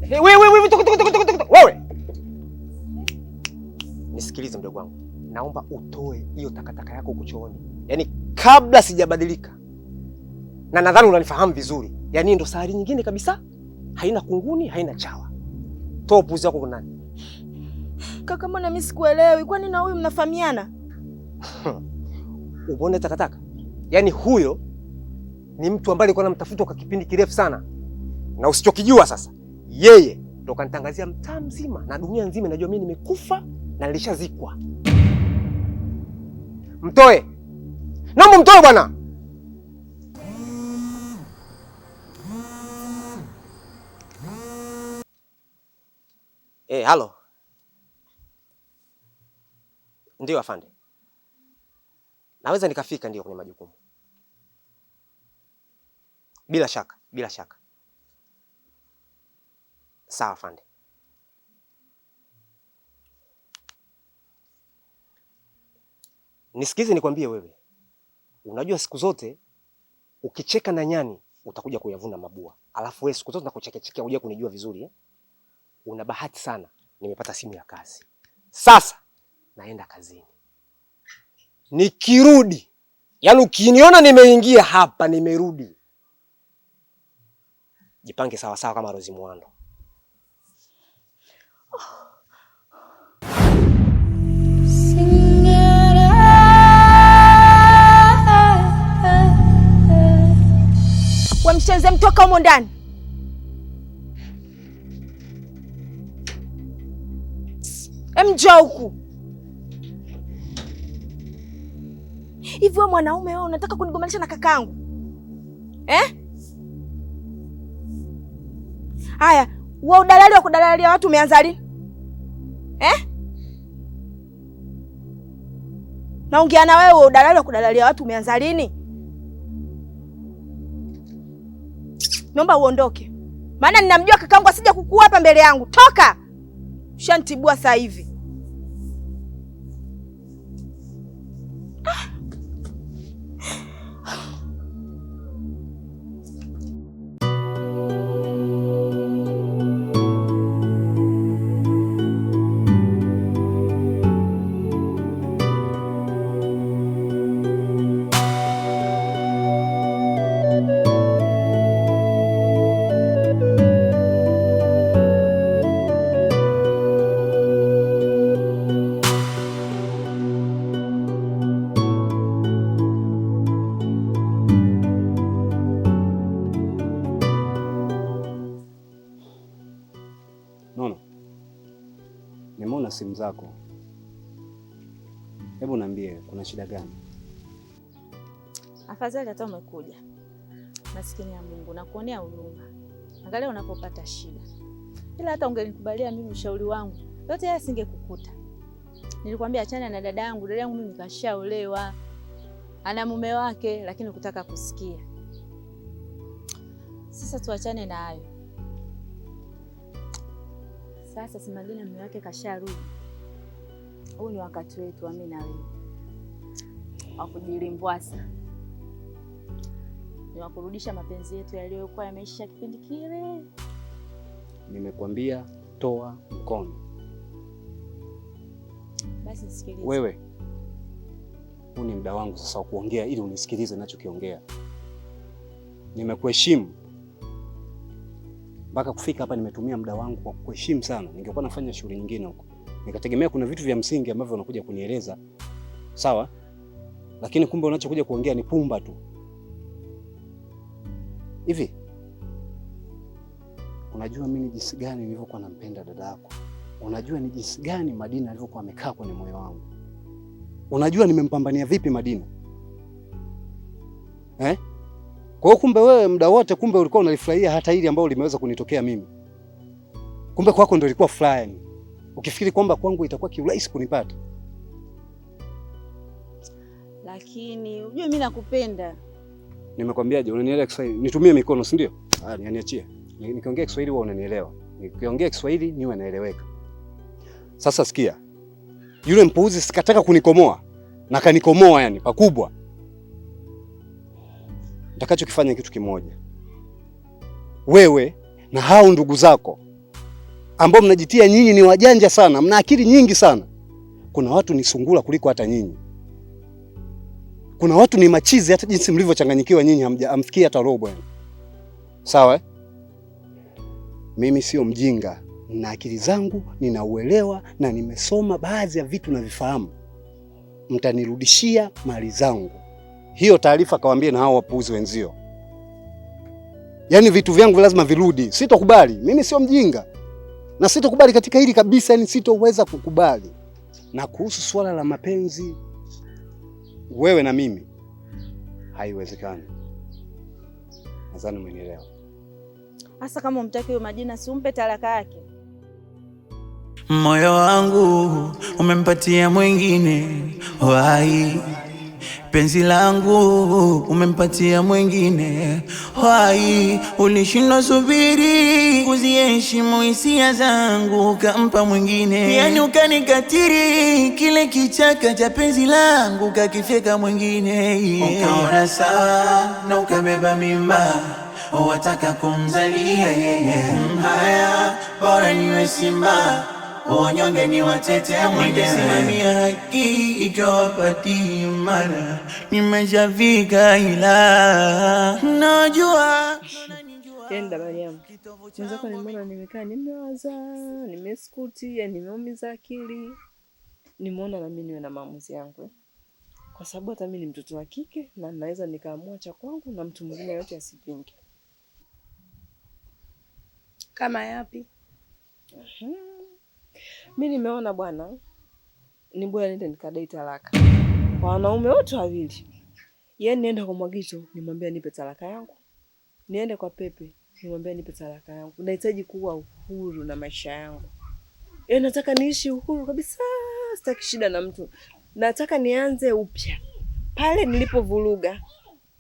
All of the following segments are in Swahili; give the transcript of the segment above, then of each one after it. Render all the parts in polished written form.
Hey, wewe wewe tuku tuku tuku tuku. Wewe. Nisikilize mdogo wangu. Naomba utoe hiyo takataka yako huko chooni. Yaani kabla sijabadilika. Na nadhani unanifahamu vizuri. Yaani ndo sahari nyingine kabisa. Haina kunguni, haina chawa. Toa upuzi wako kwa nani? Kaka, mbona mimi sikuelewi? Kwani na huyu mnafahamiana? Umeona takataka? Yaani huyo ni mtu ambaye alikuwa anamtafuta kwa kipindi kirefu sana. Na usichokijua sasa, yeye ndo kanitangazia mtaa mzima na dunia nzima inajua mimi nimekufa na nilishazikwa. Mtoe. Naomba mtoe bwana. Eh, halo. Ndio afande. Naweza nikafika ndio kwenye majukumu. Bila shaka, bila shaka. Sawa afande. Nisikize nikwambie wewe. Unajua siku zote ukicheka na nyani utakuja kuyavuna mabua. Alafu wewe siku zote nakuchekechekea, huja kunijua vizuri eh? Una bahati sana, nimepata simu ya kazi. Sasa naenda kazini. Nikirudi, yaani ukiniona nimeingia hapa nimerudi. Jipange sawa sawa kama Rozi Muhando. Wamshenze, mtoka humo ndani. Njoo huku. Hivi wewe mwanaume wewe unataka kunigombanisha na kakaangu eh? Haya, wewe udalali wa kudalalia watu umeanza lini eh? Naongea na wewe, udalali wa kudalalia watu umeanza lini? Naomba uondoke, maana ninamjua kakaangu asija kukua hapa mbele yangu. Toka! Ushantibua sasa hivi. Nono, nimeona simu zako. Hebu niambie kuna shida gani? Afadhali hata umekuja. Maskini ya Mungu, nakuonea huruma. Angalia unapopata shida. Ila hata ungenikubalia mimi ushauri wangu, yote haya singekukuta. Nilikwambia achana na dada yangu, dada yangu mimi kashaolewa. Ana mume wake, lakini ukutaka kusikia. Sasa tuachane na hayo. Sasa Simagina mume wake kasharudi. Huu ni wakati wetu wa mimi na wewe wa kujilimbwasa, ni wa kurudisha mapenzi yetu yaliyokuwa yameisha kipindi kile. Nimekwambia toa mkono. Basi nisikilize. Wewe, huu ni muda wangu sasa wa kuongea ili unisikilize ninachokiongea. Nimekuheshimu mpaka kufika hapa, nimetumia muda wangu kwa kuheshimu sana. Ningekuwa nafanya shughuli nyingine huko, nikategemea kuna vitu vya msingi ambavyo unakuja kunieleza, sawa, lakini kumbe unachokuja kuongea ni pumba tu. Hivi unajua mimi ni jinsi gani nilivyokuwa nampenda dada yako? Unajua ni jinsi gani Madina alivyokuwa amekaa kwenye moyo wangu? Unajua nimempambania vipi Madina eh? Kwa hiyo kumbe wewe muda wote kumbe ulikuwa unalifurahia hata hili ambalo limeweza kunitokea mimi. Kumbe kwako ndio ilikuwa furaha yani. Ukifikiri kwamba kwangu itakuwa kiurahisi kunipata. Lakini unajua mimi nakupenda. Nimekwambiaje? Unanielewa Kiswahili? Nitumie mikono, si ndio? Ah, niachie. Nikiongea Kiswahili wewe unanielewa. Nikiongea Kiswahili niwe naeleweka. Sasa sikia. Yule mpuuzi sikataka kunikomoa na kanikomoa yani pakubwa. Nitakachokifanya kitu kimoja. Wewe na hao ndugu zako ambao mnajitia nyinyi ni wajanja sana, mna akili nyingi sana. Kuna watu ni sungura kuliko hata nyinyi. Kuna watu ni machizi hata jinsi mlivyochanganyikiwa nyinyi hamfikii hata robo yani. Sawa eh? Mimi sio mjinga, nina akili zangu, ninauelewa na nimesoma baadhi ya vitu navifahamu. Mtanirudishia mali zangu. Hiyo taarifa kawaambie na hao wapuuzi wenzio. Yaani vitu vyangu lazima virudi. Sitokubali. Mimi sio mjinga. Na sitokubali katika hili kabisa, yani sitoweza kukubali. Na kuhusu swala la mapenzi, wewe na mimi, haiwezekani. Nadhani umenielewa. Hasa kama umtaki huyo Majina, si umpe talaka yake. Moyo wangu umempatia mwingine, wai penzi langu umempatia mwingine, wai ulishindwa subiri kuziheshimu hisia zangu ukampa mwingine, yani ukanikatiri kile kichaka cha penzi langu kakifyeka mwingine, ukaona sawa na ukabeba mimba wataka kumzalia yeye. Haya, bora niwe simba wanyonge ni watete mwenyewe, simamia haki itawapati mara nimeshafika, ila najua Yaani dada Mariamu, mwenzako nimeona nimekaa nimewaza, nimeskuti, yani nimeumiza akili. Nimeona na mimi niwe na maamuzi yangu eh. Kwa sababu hata mimi ni mtoto wa kike na naweza nikaamua cha kwangu na mtu mwingine yote asipinge. Kama yapi? Mimi nimeona bwana, ni bora niende nikadai talaka kwa wanaume wote wawili. Yaani niende kwa Mwagito nimwambie nipe talaka yangu, niende kwa Pepe nimwambie nipe talaka yangu. Nahitaji kuwa uhuru na maisha yangu. Yaani nataka niishi uhuru kabisa, sitaki shida na mtu. Nataka nianze upya pale nilipovuruga,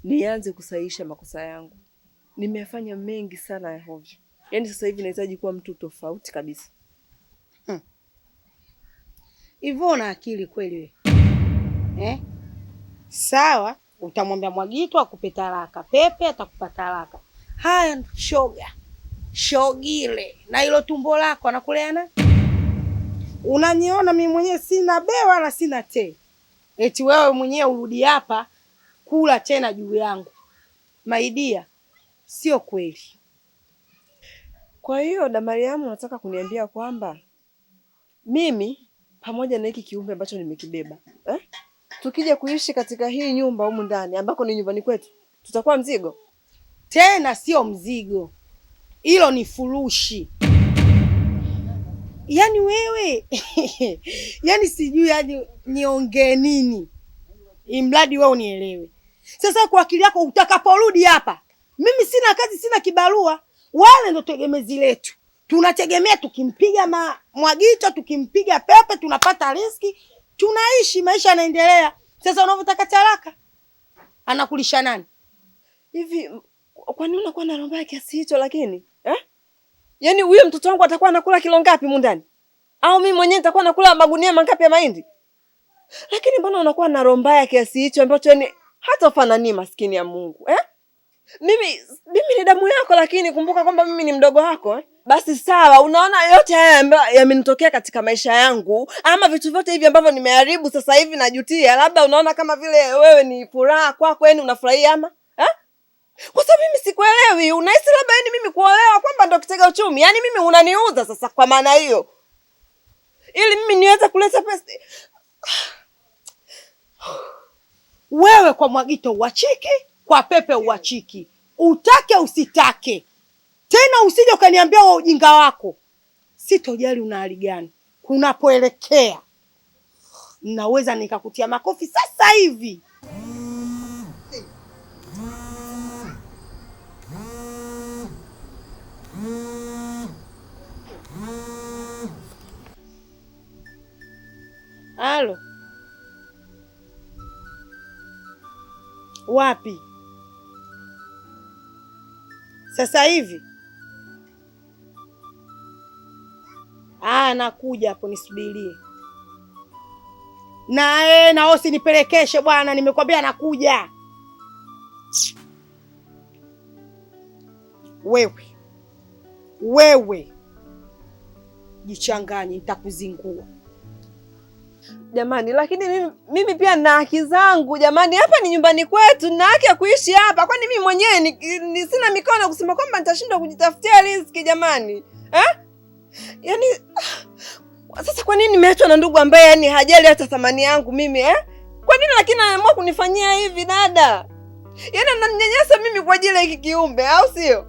nianze kusahihisha makosa yangu. Nimefanya mengi sana ya hovyo. Yaani sasa hivi nahitaji kuwa mtu tofauti kabisa. Hivyo una akili kweli wewe? Eh? Sawa, utamwambia Mwagito akupe talaka, Pepe atakupa talaka. Haya shoga, shogile na hilo tumbo lako anakulea na unaniona mimi mwenyewe sina be wala sina te, eti wewe mwenyewe urudi hapa kula tena juu yangu. Maidia, sio kweli. Kwa hiyo da Mariamu, unataka kuniambia kwamba mimi pamoja na hiki kiumbe ambacho nimekibeba eh? Tukija kuishi katika hii nyumba humu ndani ambako ni nyumbani kwetu, tutakuwa mzigo tena? Sio mzigo, hilo ni furushi. Yaani wewe yaani sijui yaani niongee nini, imradi wewe unielewe. Sasa kwa akili yako utakaporudi hapa, mimi sina kazi, sina kibarua, wale ndo tegemezi letu. Tunategemea tukimpiga Mwagito, tukimpiga Pepe tunapata riski, tunaishi, maisha yanaendelea. Sasa unavyotaka talaka, anakulisha nani hivi? Kwa nini unakuwa na roho mbaya kiasi hicho? Lakini eh, yaani huyo mtoto wangu atakuwa anakula kilo ngapi mundani? Au mimi mwenyewe nitakuwa nakula magunia mangapi ya mahindi? Lakini mbona unakuwa na roho mbaya kiasi hicho ambacho yani hata ufanani, maskini ya Mungu eh? Mimi ni damu yako, lakini kumbuka kwamba mimi ni mdogo wako eh? Basi sawa, unaona yote haya ambayo yamenitokea katika maisha yangu, ama vitu vyote hivi ambavyo nimeharibu sasa hivi najutia, labda unaona kama vile wewe ni furaha kwako, yani unafurahia ama eh? Kwa sababu mimi sikuelewi, unahisi labda yani mimi kuolewa kwamba ndo kitega uchumi, yani mimi unaniuza sasa kwa maana hiyo, ili mimi niweze kuleta pesa. Wewe kwa Mwagito uachiki, kwa Pepe uachiki, utake usitake. Tena usije ukaniambia wa ujinga wako, sitojali una hali gani. Kunapoelekea naweza nikakutia makofi sasa hivi. Halo, wapi sasa hivi? Ah, nakuja hapo, nisubirie. Na na usinipelekeshe bwana, nimekwambia nakuja. Wewe wewe, Jichanganye, nitakuzingua. Jamani, lakini mimi pia nina haki zangu jamani. Hapa ni nyumbani kwetu, nina haki ya kuishi hapa. Kwani mimi mwenyewe ni sina mikono kusema kwamba nitashindwa kujitafutia riziki jamani eh? Yaani sasa kwa nini nimeachwa na ndugu ambaye yani hajali hata thamani yangu mimi eh? Kwa nini lakini anaamua kunifanyia hivi dada? Yaani ananinyanyasa mimi kwa ajili ya hiki kiumbe, au sio?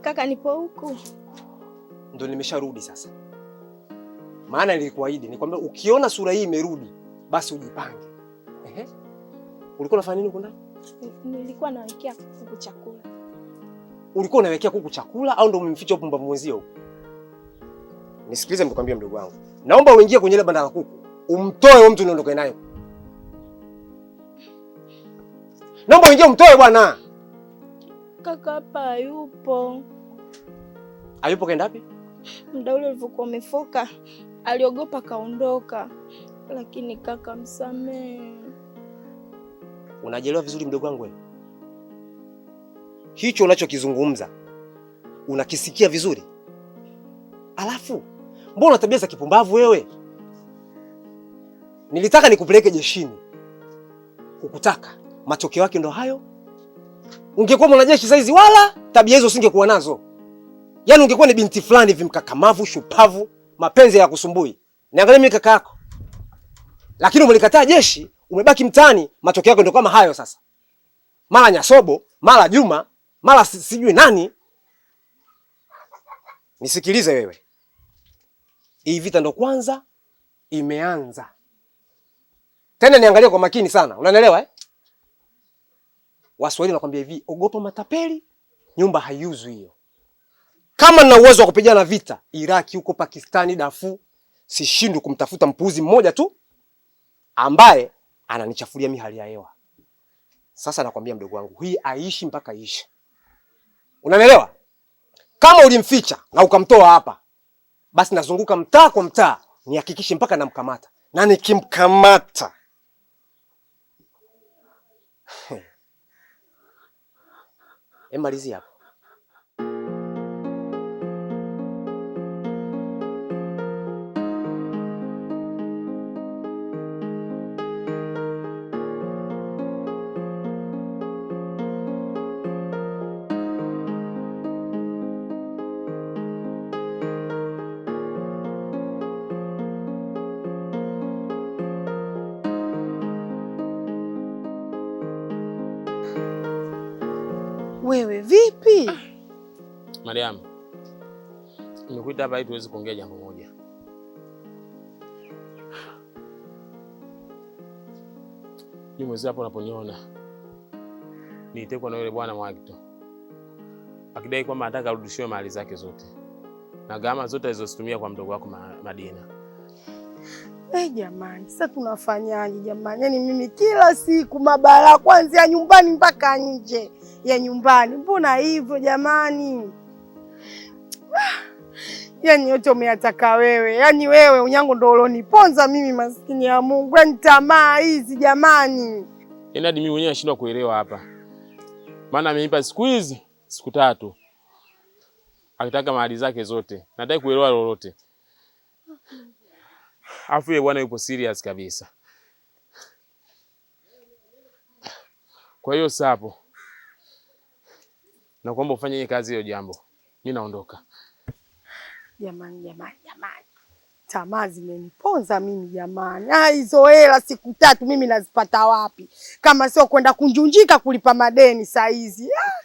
Kaka, nipo huku. Ndio nimesharudi sasa. Maana nilikuahidi, nikwambia ukiona sura hii imerudi, basi ujipange. Ehe. Ulikuwa unafanya nini huko ndani? Nilikuwa nawekea kuku chakula. Ulikuwa unawekea kuku chakula au ndio umemficha pumbavu mwenzio huko? Nisikilize nikwambie mdogo wangu. Naomba uingie kwenye ile banda la kuku, umtoe huyo mtu unaondoka naye. Naomba uingie umtoe bwana. Kaka hapa hayupo. Hayupo kaenda wapi? Muda ule ulivyokuwa umefoka aliogopa kaondoka. Lakini kaka, msamehe. Unajielewa vizuri mdogo wangu wewe? Hicho unachokizungumza unakisikia vizuri? Alafu mbona tabia za kipumbavu wewe? Nilitaka nikupeleke jeshini, hukutaka. Matokeo yake ndo hayo. Ungekuwa mwanajeshi saizi, wala tabia hizo usingekuwa nazo. Yaani ungekuwa ni binti fulani hivi mkakamavu, shupavu, mapenzi hayakusumbui. Niangalie mimi kaka yako. Lakini umelikataa jeshi, umebaki mtaani, matokeo yako ndo kama hayo sasa. Mara Nyasobo, mara Juma, mara sijui nani. Nisikilize wewe. Hii vita ndo kwanza imeanza. Tena niangalie kwa makini sana. Unanielewa eh? Waswahili nakwambia hivi, ogopa matapeli, nyumba haiuzwi hiyo. Kama nina uwezo wa kupigana vita Iraki huko Pakistani, Darfur, sishindwi kumtafuta mpuuzi mmoja tu ambaye ananichafulia mi hali ya hewa. Sasa nakwambia mdogo wangu, hii aishi mpaka iishe. Unanielewa? Kama ulimficha na ukamtoa hapa, basi nazunguka mtaa kwa mtaa nihakikishe mpaka namkamata, na nikimkamata malizia hapo. Wewe vipi? Mariam, nimekuita hapa ili tuweze kuongea jambo moja. Mimi mwezi hapo unaponiona niitekwa na yule bwana Mwagito akidai kwamba anataka arudishiwe mali zake zote na gharama zote alizozitumia kwa mdogo wako Madina. Eh, jamani, sasa tunafanyaje jamani? Yaani mimi kila siku mabala kuanzia nyumbani mpaka nje ya nyumbani. Mbona hivyo jamani? Yaani yote umeyataka wewe. Yaani wewe unyango ndo uloniponza mimi maskini ya Mungu. Yaani tamaa hizi jamani. Yaani hadi mimi mwenyewe nashindwa kuelewa hapa. Maana amenipa siku hizi siku tatu akitaka mali zake zote. Nataka kuelewa lolote. Afu yeye bwana yupo serious kabisa. Kwa hiyo sapo, nakuomba ufanye hii kazi hiyo jambo. Mimi naondoka. Jamani, jamani, jamani. Tamaa zimeniponza mimi jamani. Ah, hizo hela siku tatu mimi nazipata wapi? Kama sio kwenda kunjunjika kulipa madeni saa hizi. Ah.